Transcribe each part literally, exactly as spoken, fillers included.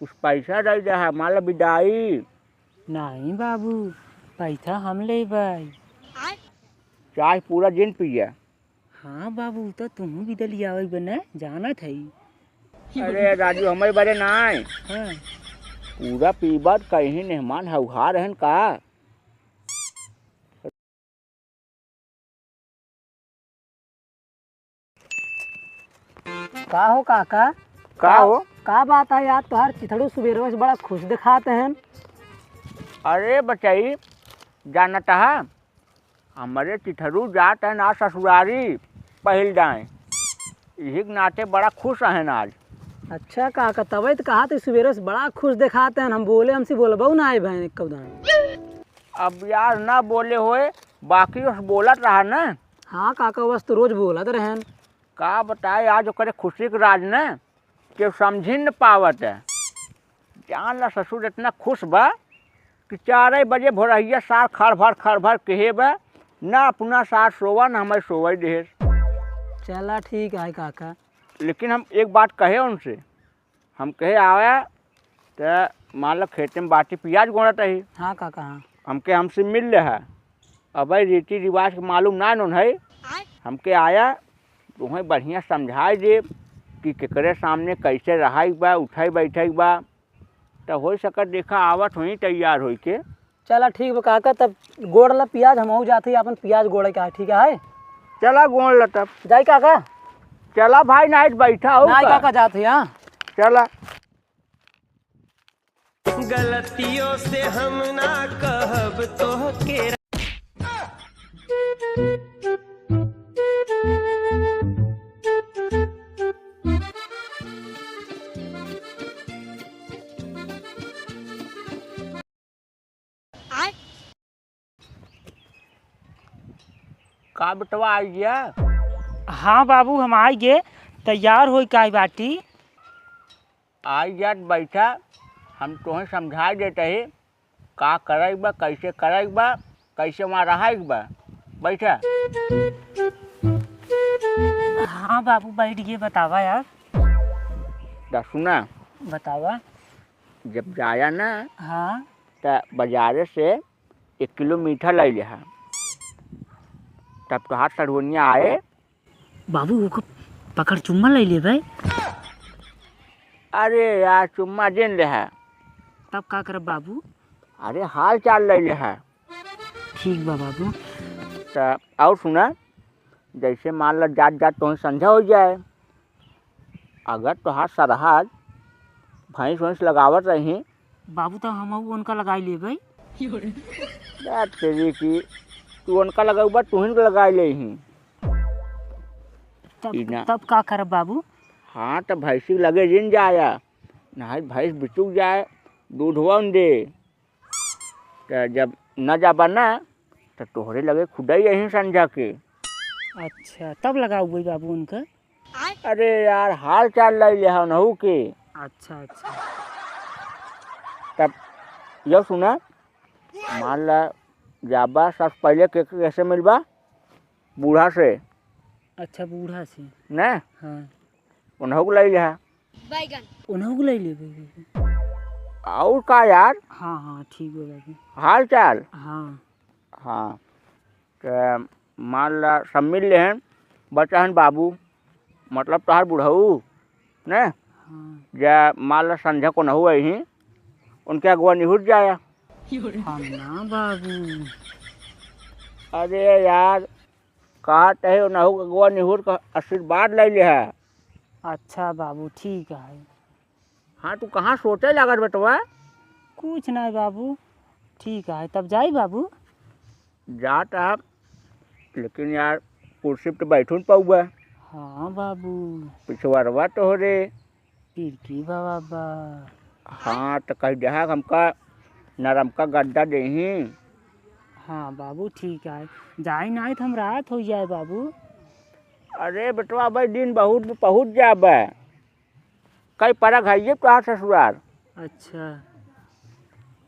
कुछ पैसा दे दे, हमारा विदाई। नहीं बाबू, पैसा हम लेबै। चाय पूरा दिन पिए। हाँ बाबू, तो तुहूँ भी दलियावे बने जानत है। अरे राजू, हमारे बारे ना आए। हाँ। पूरा पीबत कहीं मेहमान हौहा रहन का? का हो काका? का का, हो? का बात है यार, तोहार चिथड़ू सुबेरवा से बड़ा खुश दिखात हैं। अरे बचई, जानत है, हमरे चिथड़ू जात हैं ना ससुरारी पहिल दाएं, यही के नाते बड़ा खुश हैं आज। अच्छा काका, तबे तो कहा थे सुबेरे से बड़ा खुश दिखात हैं, हम बोले हमसे बोलबो ना आए बहन एक दाएं। अब यार ना बोले होए, बाकी उस बोलत रहा ना। हाँ काका, बस तो रोज बोलत रहन। का बताए, आज ओकरे खुशी के राज न केहू समझी न पावत है। जान ला ससुर इतना खुश बा कि चारे बजे भोरहिया सार खड़ भड़ खड़ भड़ कहे बा, ना अपना सार सोवा, ना हमें सोवे देहेस। चला ठीक है काका। लेकिन हम एक बात कहे उनसे, हम कहे आवे त मान लो खेते में बाटी पियाज गोड़त रही। हाँ काका, हाँ। हमके हमसे मिल ले है। अब रीति रिवाज के मालूम ना नोन है। हमके आया, तुम्हें बढ़िया समझाए दे कि केकरे सामने कैसे रहाई बा, उठाई बैठाई बा। त हो सकत देखा आवत होई तैयार होई के। चला ठीक बा काका, तब गोड़ ला पियाज, हमहू जात ही अपन पियाज गोड़े का, ठीक है? चला गोड़ ला तब। जाई काका? चला भाई, नाइट बैठा हो नाई का? काका जात ही, हाँ। चला। गलतियों से हम ना कहब तोहके। का बेटवा, आई गया? हाँ बाबू, हम आई गे। तैयार होई काई बाटी? आई जात, बैठा, हम तोहे समझाई देत ही, का करइक बा, कैसे करइक बा, कैसे वहाँ रहइक बा। बैठा। हाँ बाबू, बैठ गे, बतावा यार। त सुना। बतावा। जब जाया ना, हाँ। त बाजारे से एक किलो मीठा लइ लिहा। तब तोहार सढ़ुवनिया आए। बाबू, ओकर पकड़ चुम्मा लइ लेबै। अरे यार, चुम्मा जिन लिहा। तब का करब बाबू? अरे, हाल चाल लइ लिहा। ठीक बा बाबू। त और सुना, जैसे मान ला जात जात तोहन संझा होइ जाए, अगर तोहार सरहज भैंस वैंस लगावत रही। बाबू, तब हमहू उनका लगाई लेबै। बात तेरी की, तू उनका लगउबा, तुहिन के लगाई लेही। तब, ई ना। तब का करब बाबू? हाँ, त भैंसी के लगे जिन जाया, नहीं भैंस बिचुक जाए, दूधवा न दे। त जब न जाबा ना, त तोहरे लगे खुदई यहीं संझा के। अच्छा, तब लगाउबे बाबू उनका? अरे यार, हाल चाल लइ लिहा उनहू के। अच्छा, अच्छा। तब यो सुना, मान ला जाबा, सबसे पहिले के, के से मिलबा? बूढ़ा से। अच्छा, बूढ़ा से। ने? हाँ। उनहू के लइ लिहा। बैगन। उनहू के लइ लेबे। और का यार? हाँ, हाँ, ठीक बा बाबू। हाल चाल? हाँ। हाँ। त मान ला सब मिल लेहन, बचा हन बाबू, मतलब तोहार बुढ़ऊ, ने? हाँ। जा मान ला संझा को नहु अइहीं, उनके अगुआ निहुर जाया। हम ना बाबू। अरे यार, कहत है, उनहु के अगुआ निहुर का आशीर्वाद लइ लिहा। अच्छा बाबू, ठीक है। हाँ, तू कहाँ सोचे लागत बेटवा? कुछ नहीं बाबू, ठीक है, तब जाई बाबू। जात आप, लेकिन यार, कुर्सी पे तो बैठू न पाउबा। हाँ बाबू। पिछवरवा तोहरे। पिरकी बा बाबा। हाँ, त कहि देहा हमका नरमका गद्दा देही। हाँ बाबू, ठीक है, जाई नाई त हम रात होइ जाए बाबू। अरे बेटवा, भाई दिन बहुत पहुँच जाबे। कई परग हइये तोहार ससुरार। अच्छा।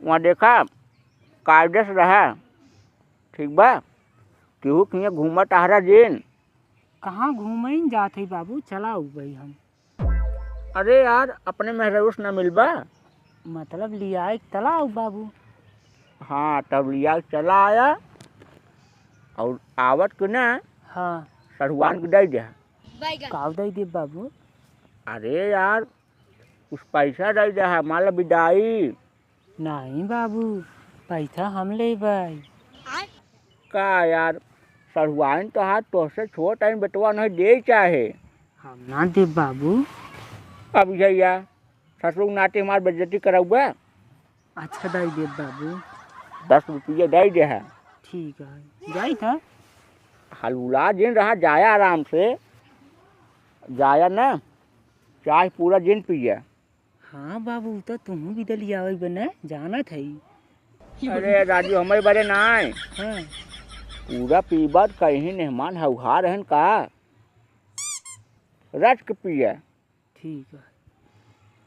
वहाँ देखा, कायदे से रहा, ठीक बा? केहू के हियाँ घूमा टहरा जिन। कहाँ घूमइन जात हई बाबू, चला अउबई हम। अरे यार, अपने मेहरारू से ना मिलबा? मतलब लियाए के तला आउ बाबू। हाँ, तब लिया के चला आया और आवत के ना हाँ। सढ़ुआन के दे दे। काउ दे दे बाबू? अरे यार, कुछ पैसा दे दे है, मान ला विदाई। नहीं बाबू, पैसा हम लेबै। का यार, सढ़ुआइन तो हाथ तोहसे छोट है, बेटवा नहीं दे चाहे। हम ना देब बाबू। अब भैया, ससुर नाते हमार बेइज्जती करउबे। अच्छा, दे देब बाबू। दस रुपये दे दे है। ठीक है, जाई था। हलुला जिन रहा, जाया आराम से, जाया ना, चाय पूरा जिन पिया। हाँ बाबू, तो तुहूँ भी दलियावे बने, जानत है। अरे राजू, हमारे बरे ना आए। हाँ। पूरा पीबत कहीं मेहमान हौहा रहन का, रच के पिया। ठीक है।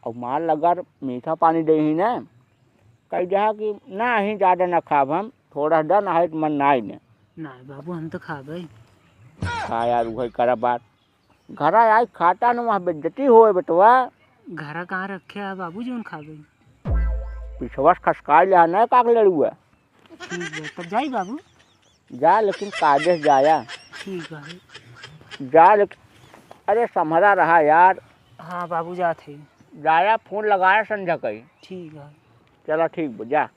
और माल अगर मीठा पानी दे ही ना, कह दे कि ना ही ज्यादा ना खाब हम, थोड़ा सा दन है मन ना ही ने। ना बाबू, हम तो खाबे। हाँ यार, वही करा बात। घरा आई खाता न, वहाँ बेइज्जती होए बेटवा। घरा कहाँ रखे है बाबू, जौन खाबे? पिछवा से खसकाई ले ना काक लड़ुआ। ठीक बा, तब जाई बाबू। जा, लेकिन कायदे से जाया। ठीक बा। जा, लेकिन अरे, सम्हरा रहा यार। हाँ बाबू, जात है। जाया, फोन लगाया संझा कई। ठीक है। चला, ठीक बा, जा।